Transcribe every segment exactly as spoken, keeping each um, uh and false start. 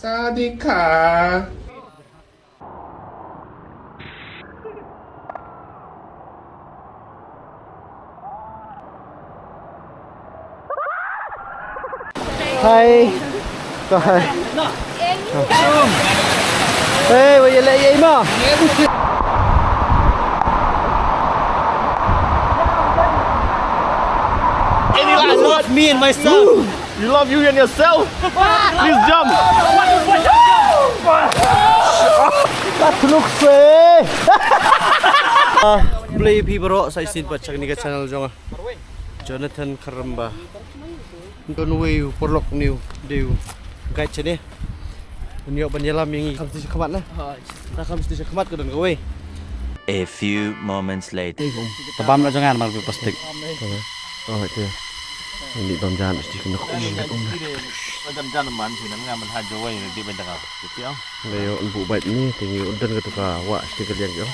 สวัสดีค่ะ Hi. Hi. Hey, wa ye le ye ma. Any last words? Me and myself. You love you and yourself. Please jump. That looks way. Blei phi baroh sa shisien pat sha kane ka channel jong nga. Jonathan Kharamba. Don wei u paralok, une u dei u guide shane. Un ïoh ban ïalam ïa ngi. Kham sha khmat na. Kham sha khmat ka don kawei. A few moments later. Ta bam la jong nga mar plastik. Oh, itu. Ini bam jan mesti kena kum. Jan jan man sini nga man hajo wei di benda ka. Gitu ya. Nda ïoh un buh bait ni, te ngi ïoh un don katu ka wah sha ka liang ïoh.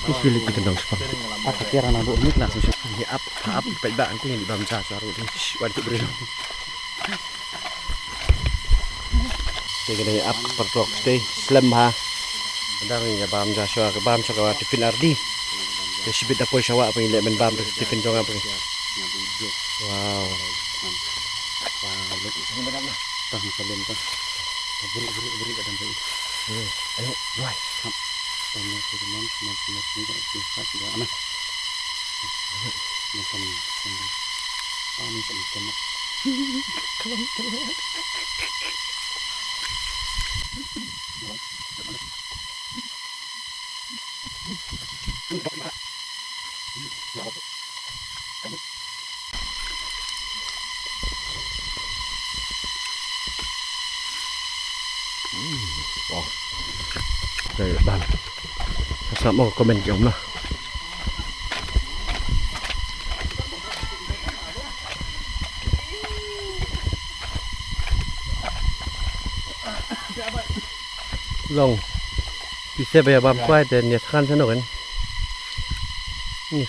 Ni shu leit ki kyndong shipang. Pat ka tiar na buh ni kena shu shu. Ngi ap, ap bait ba anti ngi bam ja sha ruh ni. Shh, wan tu bril. Te kena ngi ap paralok te slem ha. Dang ngi bam ja sha ka bam sha ka tiffin ardi. Te shibit da poi sha wah pa ngi leh men bam tiffin jong nga pa ngi. Wow. Tang salem tang. Beri, beri, beri kat dalam beri. Hmm, ayo, duai. Hap. Tama firman, firman, firman, firman, firman, firman, firman. Ayo, makan, makan. Kami sama, sama. Kawan, kawan. Wah. Dai ban. Sa mo comment jong na. Long. Phi sep ïa bam kwai te nia than sano kan. Ni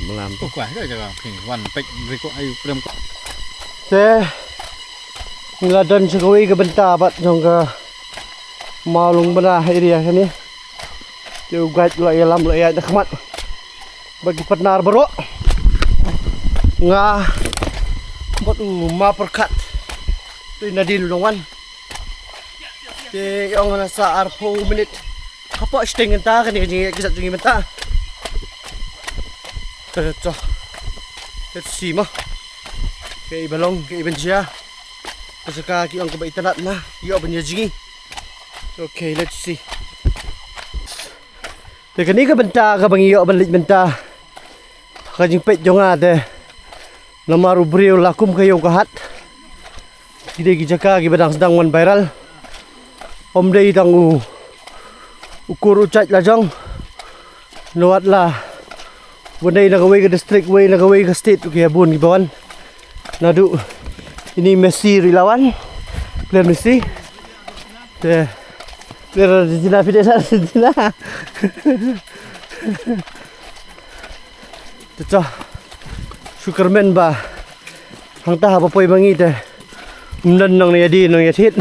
malam. Ko kwai ka jaga phi wan pek ri ko ai prem ko. Te ngi la don sha kawei ka bynta pat jong ka Mawlyngbna area kane. Te u guide la ïalam la ïaid na khmat bad ki partner baroh. Nga bad u ma pyrkhat. Te nadien u nang wan. Te ong na sa arphew minit. Hapoh shiteng mynta kane ka jingïaid ka jait jong ngi mynta. Te to. Let's see mo. Kaei ba long, kaei ban jia. Ka jaka ki ong kaba itynnad ma, ïoh ban ïa jngi. Okay, let's see. Te kane ka bynta kaba ngi ïoh ban leit mynta. Ka jingpeit jong nga te. Namar u briew la kum ka ïew ka hat. Ki dei ki jaka kiba dang sdang wan viral. Ym dei tang u, u kur u jait la jong. Nowat la wan dei na kawei ka district, wei na kawei ka state, ki bun kiba wan. Naduh ini Messi ruh i la wan. Player Messi. Te player Argentina, phi dei Argentina. Te to. Shu kyrmen ba hangta haba poi ma ngi te ym don nongïadie nongïathied.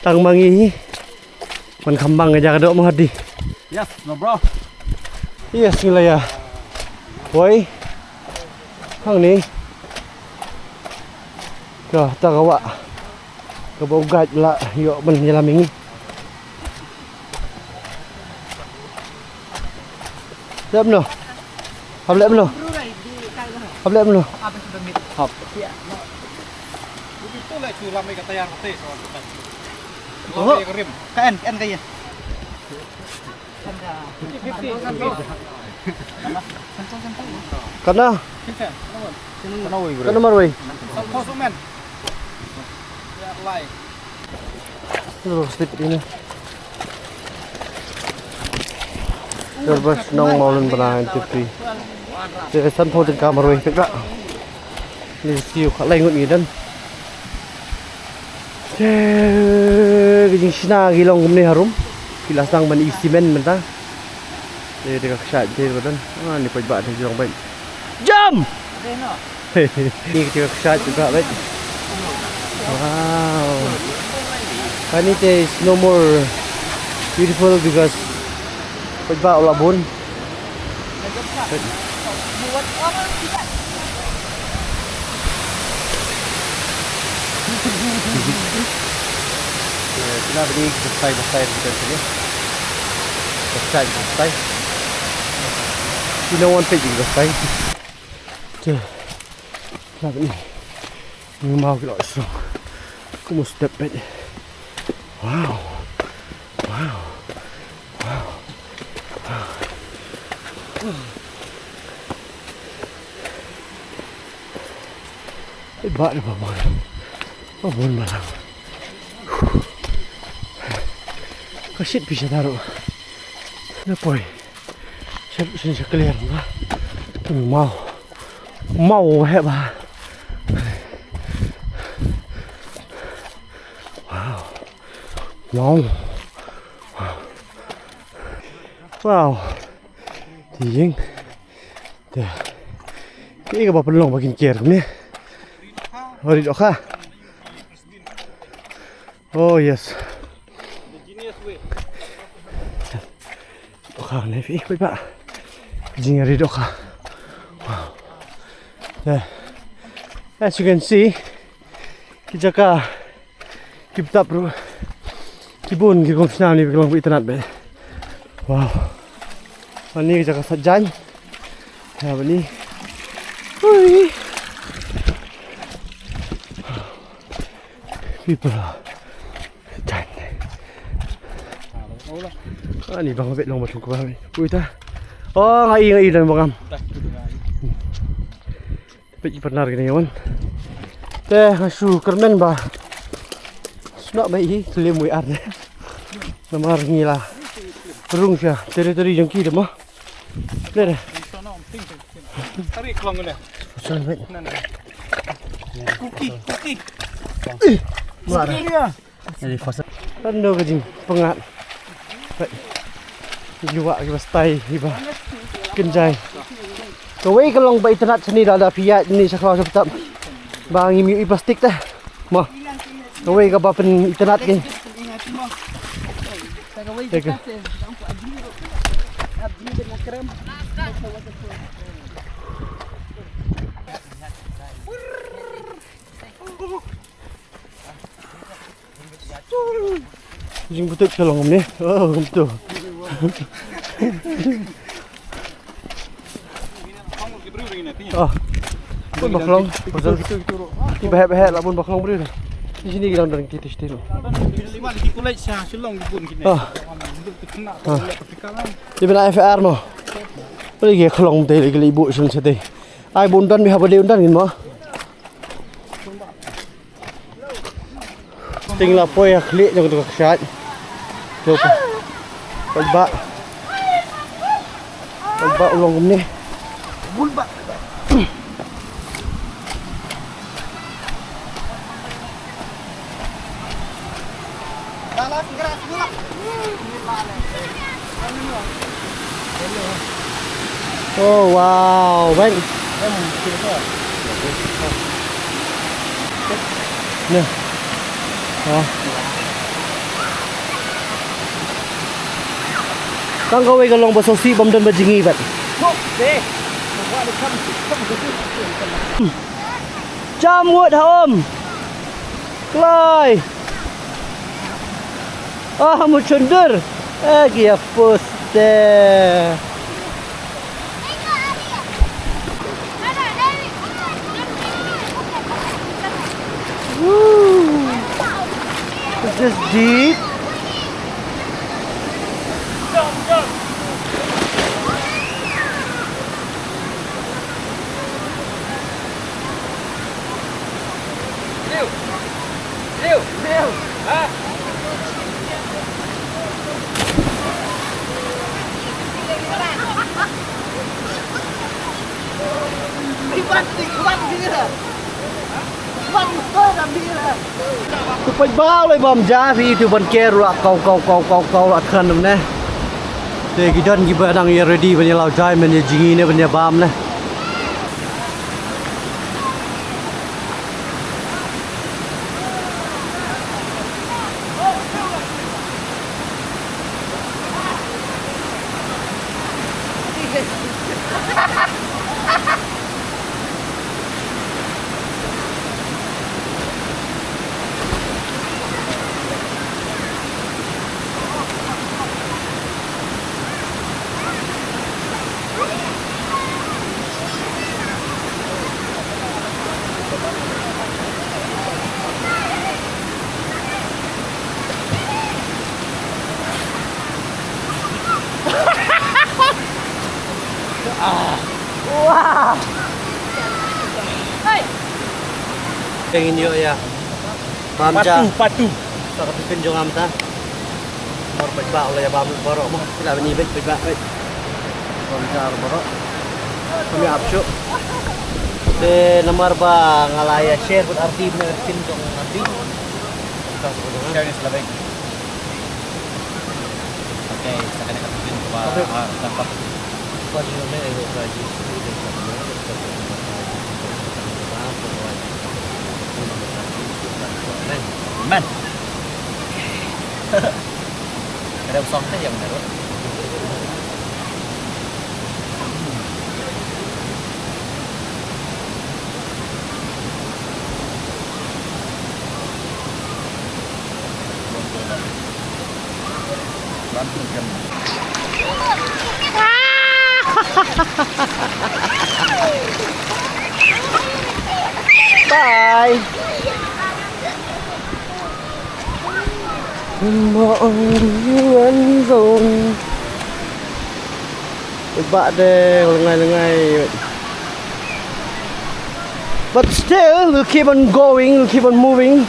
Tang ma ngi hi. Man kham bang ka jaka doh ma hadi. Yes, no bro. Yes, ngi la ïa poi hangne. Ka ta ka wah kaba u guide la ïoh ban ïalam ïa ngi. Leh mano? Hap leh mano? Hap leh mano? Hap. Oh, ka en, ka en ka ïa. Kana? Kana marwei. Lo slip ini. Terbas nong maulun bana N T P. Te sanphew tyngka marwei pek ba. Ni siew khalai ngut ngi don. Te ka jingshna ki long kumne harum. Ki la sdang ban i cement mynta. Te te ka kshaid te ka don. Ah, ni peit ba te jong beit. Jam! Ni te ka kshaid te ka beit. Wow. Ani te is no more beautiful because paidbah u la bun. Kena bini bastai bastai kita sini. Bastai bastai. Kena one page bastai. Kena bini. Ni mau ki la strong. Kumno step page. Wow. Wow. Wow. Wow. Ai, ba da ba bun. Ba bun ba lang. Ka shit pisa taruh. Na poi. Shit sini sa clear ba. Mau. Mau he ba. Wow. Wow. Wow. Ti jing. Te. Te ka ba pynlong ba kin ker kumne. Ori doh ka. Oh yes. Doh ka ne fi ba. Jing ri doh ka. Wow. Te. As you can see, ki jaka ki btap ruh. Ki bun ki kong snam ni ki long ba itynnat bha. Wow. Ani ka jaka Saitjaiñ. Ha bani. Ui. People. Saitjaiñ. Ani bang bit long ba thung kaba. Ui ta. Oh, ngai ngai dan bangam. Peit i partner kine ïa wan. Te nga shu kyrmen ba snoh ba i khlem wei ar de. Namar ngi la rung sha territory jong ki de mo. Deh deh. Tarik klong deh. Pasal wei. Kuki, kuki. Mar. Ando ka jingpyngngad. Peit. Ki wah ki bastai ki ba kynjai. Kawei ka long ba itynnat shane da da phi ïaid ne sha khlaw sha btap. Ba ngim ïohi plastik te. Mo. Kawei ka ba pynitynnat ki. Kawei ka. Jingbutuit ka long kumne. Oh, kumto. Ah. Bun ba khlong. Pasal ki bahek bahek la bun ba khlong briew. Di sini ki dang dang kita sini. Ah. Di bina F R mo. Beli ki khlong te lagi libu sen sete. Ai bun dan mi haba de undan ngin mo. Ting la poi ha khlieh jong ka kshaid. Jong ka. Paidbah. Paidbah u long kumne. Bun ba. Oh wow, bang. Nè. Oh. Tang kawei ka long ba sngewsih bym don ba jngi bad. Jam mut ha um. Kloi. Ah, mut shon dur. Ah, ki ïa poste. Woo. Is this deep? Te paidbah, u la bam ja phi, tu ban ker u la kaw kaw kaw kaw kaw u la thngan ne. Te ki don kiba dang ïa ready ban ïa law jaiñ, ban ïa jngi ne ban ïa bam ne. Ngin ïoh ïa bam ja. Patu, patu. Sa ka tiffin jong nga mynta. Namar paidbah u la ïa bam baroh mo. Sila bani bad paidbah bad. Bam ja baroh. Kami ap shuh. Te namar ba nga la ïa share bad arti bad arti jong arti. Share ni sila bad. Okay, sa kane ka tiffin kaba, ah, sa ka Amen. Amen. Kada usah teh yang baru. Bye. Ba de lengai lengai. But still, we'll keep on going, we'll keep on moving.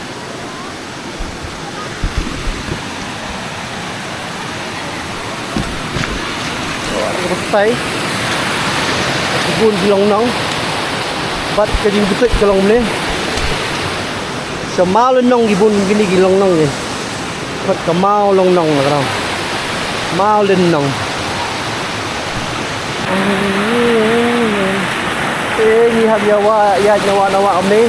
Batai. Ka bun ki longnong. Bad ka jingbutuit ka long mne. Sa maw lynnong ki bun kine ki longnong ki. Bad ka maw lynnong la ka long. Maw lynnong. Eh, ngi hap ïa wah, ïa ïa wah na wah mne.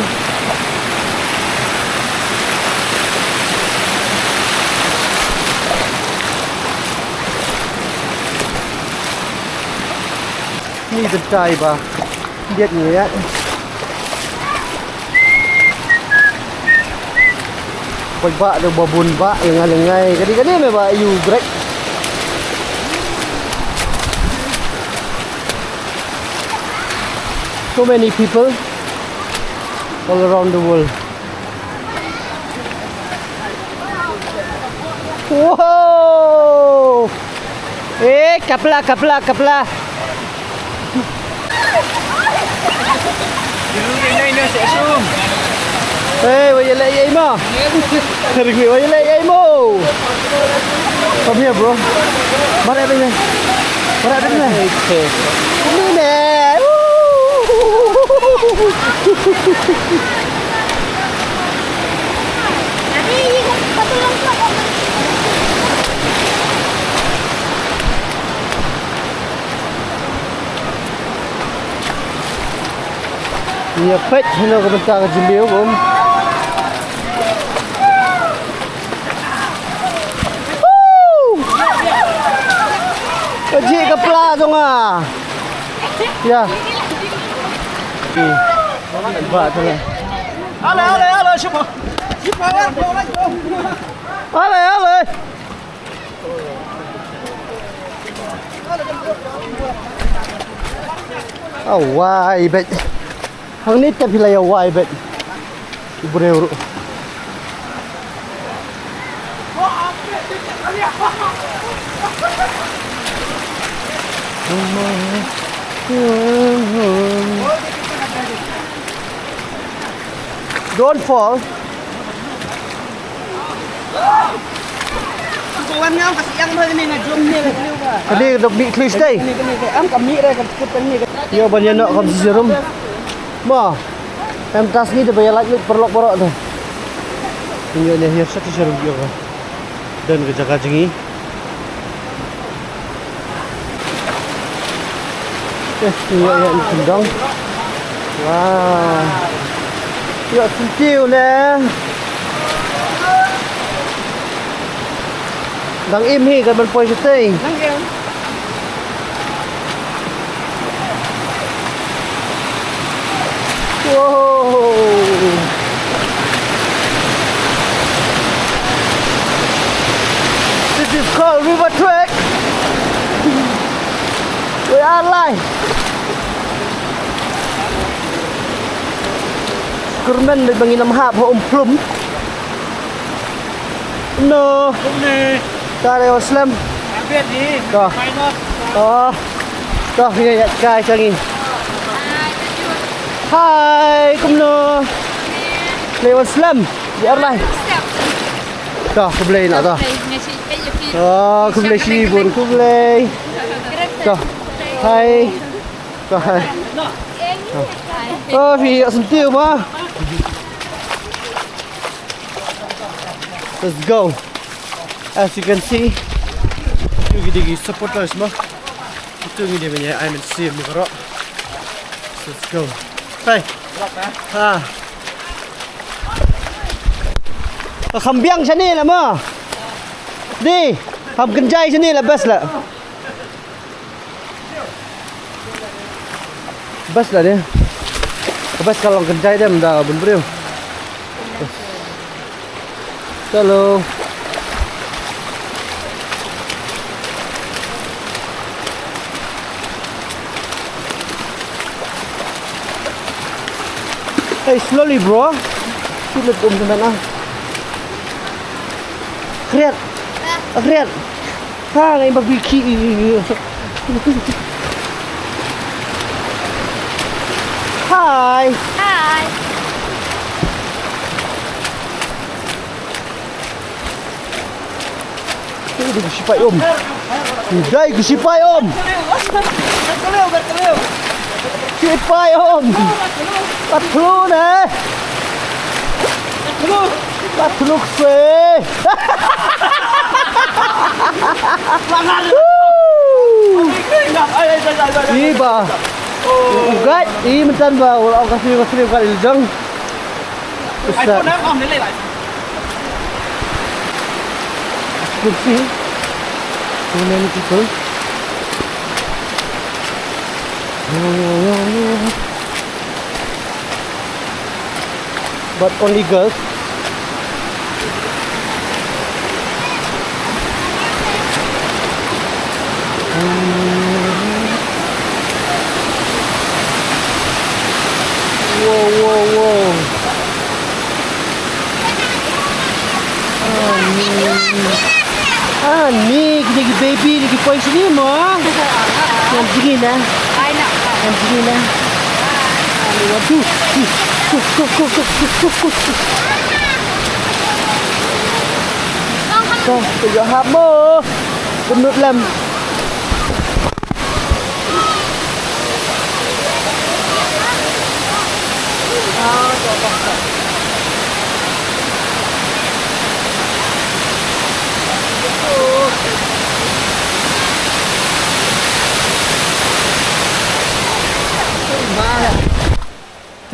Ni dei tai ba. Biat ni ya. Koi ba de ba bun ba lengai lengai. Kadi kadi me ba you break. So many people all around the world. Wow! Eh, kapla, kapla, kapla. Hey, wa ïaleh ïa i mo? Ring wa ïaleh ïa i mo? Come here, bro. Mara bini. Mara bini. Bini. Ïa peit hino ka bynta ka jylliew kum. Woo! Ka jik ka pla jong nga. Ïa. Ba tu lah. Ale, ale, ale, shuba. Ale, ale. Awai bet. Hangne te phi la ïa wai bet. U briew ruh. Don't fall. Kane ka dok mih thlui sdei. Ïa ban ïa noh kam shi jarum. Mo. Em tas ngi da ba ïa lait lut paralok baroh te. Ïa ne hiar sa shi jarum ïa ka. Don ka jaka jong ngi. Eh, ïa, ïa, ni sendong. Wah. Ïa, sentiew ne. Dang im hi, kan ban poi shatei. Dang im. Whoa. This is called River Trek. We are live. Kyrmen dei ba ngin ym hap ha Umplum. No. Kumne. Tare wa slem. Abet ni. To. Final. To. To, ïa, ïa, kai changi. Hai, kumno. Lei wan slem. Biar lai. To, khublei noh to. To, khublei shibun, khublei. To. Hai. To, hai. To. Oh, phi ïoh sentiew ma. Let's go. As you can see, ïoh ki dei ki supporters ma. Ito ngi dei ban ïa ai mynsiem baroh. Let's go. Hey. Ha. Kham biang shane la ma. Dei. Kham kynjai shane la best la. Best la dei. Best ka long kynjai dem da bun briew. Hello. Hey, slowly, bro. Sila pum sa na. Khriat. Khriat. Ha, ngai bagi ki. Hi. Hi. Dei ki sipai um. Dei ki sipai um. Sipai um. Patlun eh. Patlun se. Iba. Ugat, i mentan ba, wala ka sri ka sri ka iljang. Besar. As you can see, so many people. But only girls. Whoa, whoa, whoa. Ani. Ani, kita ki baby, kita ki poi sini mo. Yang dingin ah. Yang dingin ah. Ani, waduh. Ko, ko yo hap mo. Kumut lem.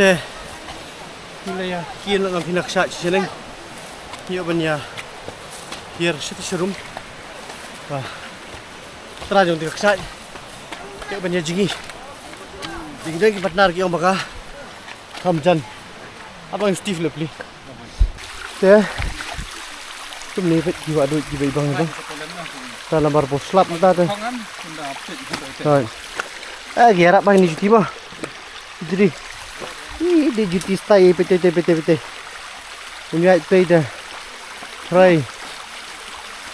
Te. Ngi la ïa kien la ngam phi na kshaid shisha neng. Ïoh ban ïa hiar shata sharum. Ba. Tra jong te ka kshaid. Ïoh ban ïa jngi. Jngi jong ki partner ki ong ba ka. Kham jan. Abang Steve Lepli. Te. Kumne peit ki wah duh ki bei bang bang. Ta lambar bos slap ta te. Hai. Eh, ki harap bang ni juti ma. Jri. Ih, di juti stai, pete, pete, pete, pete. Unyai pete. Try.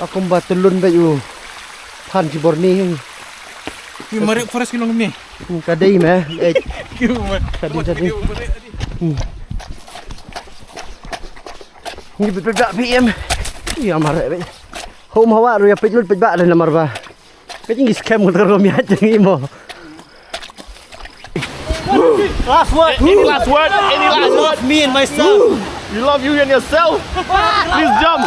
Akum ba tulun ba yu. Phan ki borni. Ki marik forest ki long ni. Hmm, ka dei me. Eh. Ki umar. Ka dei, ka dei. Hmm. Ni pete pete P M. Iya marik be. Home hawa ru ya pete lut pete ba dan lamar ba. Ka jingïaskem ka rum ïa jingïaskem mo. Last word. Any last word? Any last word? Me and myself. You love you and yourself. Please jump.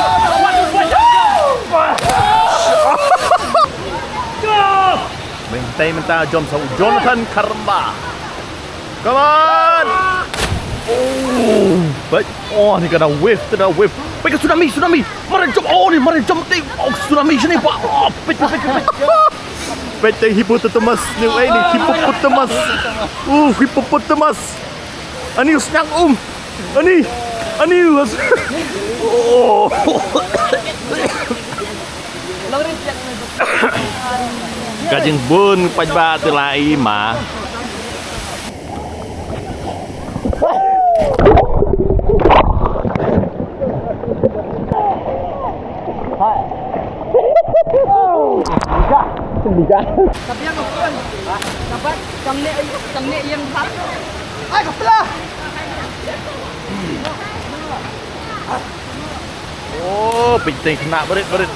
Mynta mynta jump sa u Jonathan Karamba. Come on! Oh, peit. Oh, ni ka da wave, ka da wave. Peit ka tsunami, tsunami. Mar jump, oh, ni mar jump te. Oh, tsunami sini pa. Oh, peit, peit, peit, peit. Peit te hippopotamus ni, eh, ni hippopotamus. Uh, hippopotamus. Ani sniang um. Ani. Ani. Oh. Ka jingbun paidbah te la i ma. Ka biang ka pun. Ka bat, kam ne, kam ne ïeng bat. Ai, ka pla. Oh, pynthei khynnah barit barit.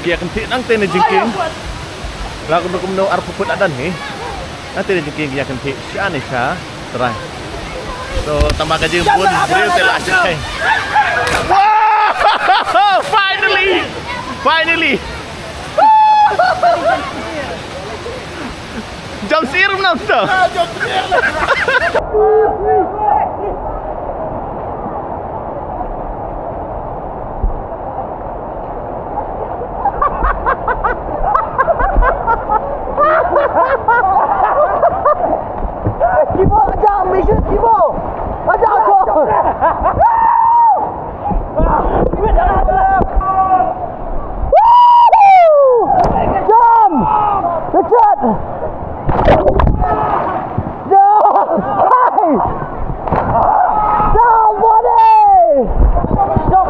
Ki ïa kynthih nangtei ne jingkieng. La kumno kumno arphew phut la don hi. Nangtei ne jingkieng ki ïa kynthih sha ne sha trai. So tang ba ka jingbun briew te la shai. Wow! Finally! Finally! Jam sir nam ta. Kibo, aja, mission Kibo. Aja, aja. Jump! Richard! Jump! Hey! Jump, buddy! Jump,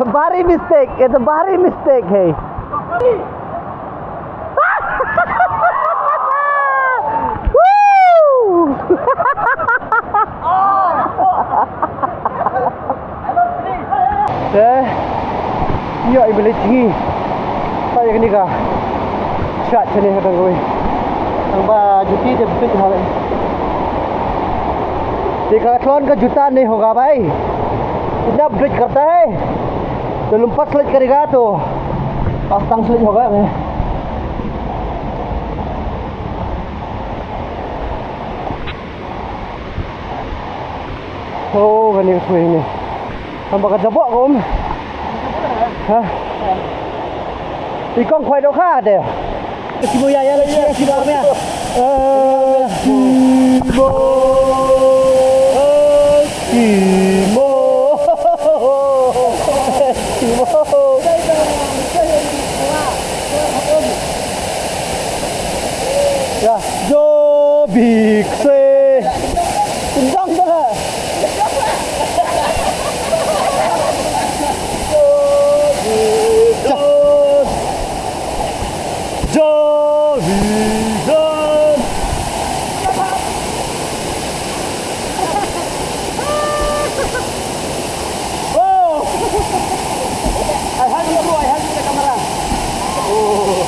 Bari mistake, itu bari mistake, hey. Woo! Eh, ïa, i beli tinggi. Saya kena ka. Chat sini kata gue. Tang ba juti dia bukit hal. Decathlon ka juta nahi hoga bhai. Itna upgrade karta hai. Dia lumpat slide karega to. Pastang slide hoga ne. Oh, kani ka thwei ne. Tang ba ka jabok kum. Ha? I kong khwai doh kha de. Sibo ya ya le sibo ya. Eh, sibo. Sibo. Sibo. Ya, jo bik se. Kencang dah. Jo bik se. Oh! I hug you, bro. I hug you, the camera. Oh.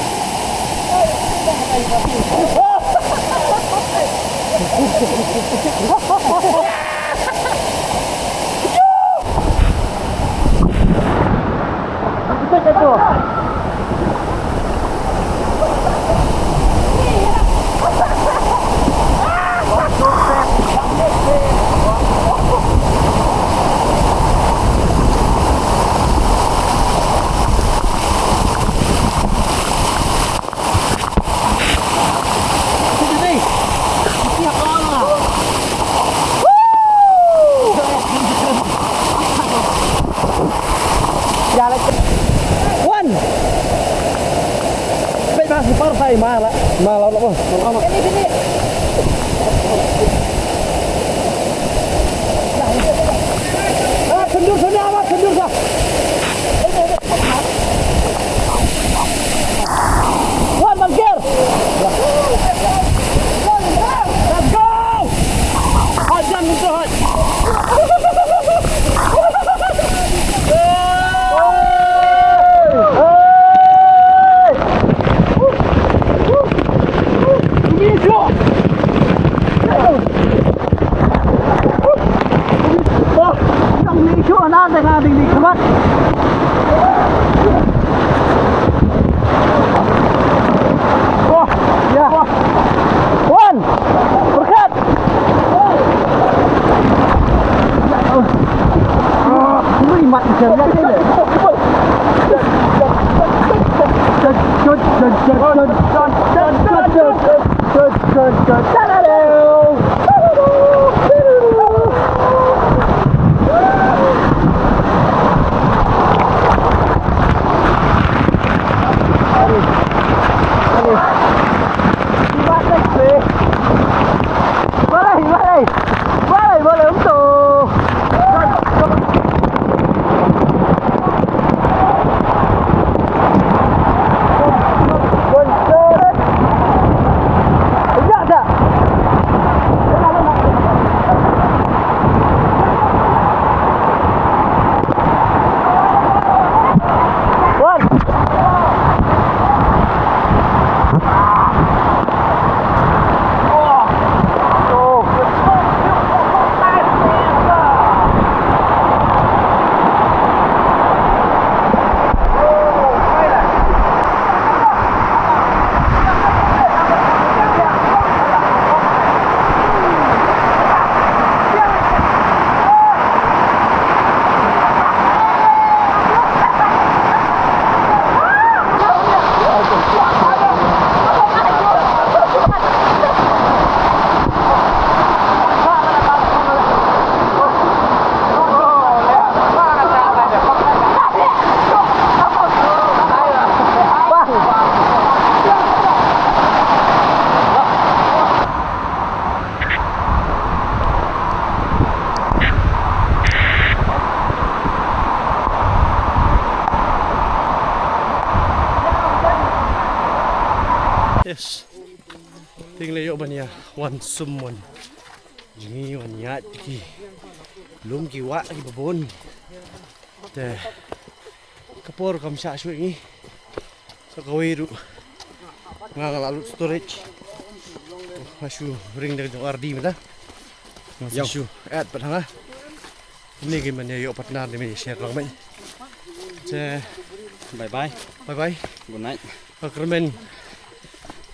Wan. Peit ma, super sai ma la. Ma la la. Ah, kendur sana, ah, kendur sana. Wan, bangkir. Let's go. Hajan musuh. Wan! Berkat! Ui, mat macam ni. Jod, jod, jod, jod, jod. Jod, jod, jod, jod. Sum wan jngi wan ïaid ki lum ki wah kiba bun. Te ka por kam shah shuh ïa ngi. Sa kawei ruh nga nga la lut storage. Nga shu ring da ka jong R D mynta. Nga sa shu add pat ha nga. Kine ki mane ïoh partner ne mane share lang mane. Te bye bye. Bye bye. Good night. Ka kyrmen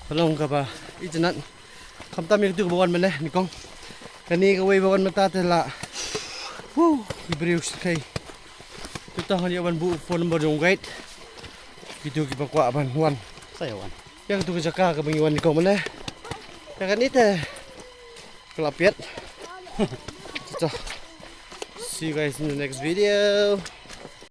ka long kaba itynnat. Khamtam ïa kitu kiba wan mynne nyngkong. Kane kawei ba wan mynta te la. Woo, ki briew shyrkhei. Te tang ngan ïoh ban buh phone number jong u guide. Kitu kiba kwah ban wan. Sa ïa wan. Ïa kitu ki jaka kaba ngi wan nyngkong mynne. Ïa kane te ka la piat. Te see you guys in the next video.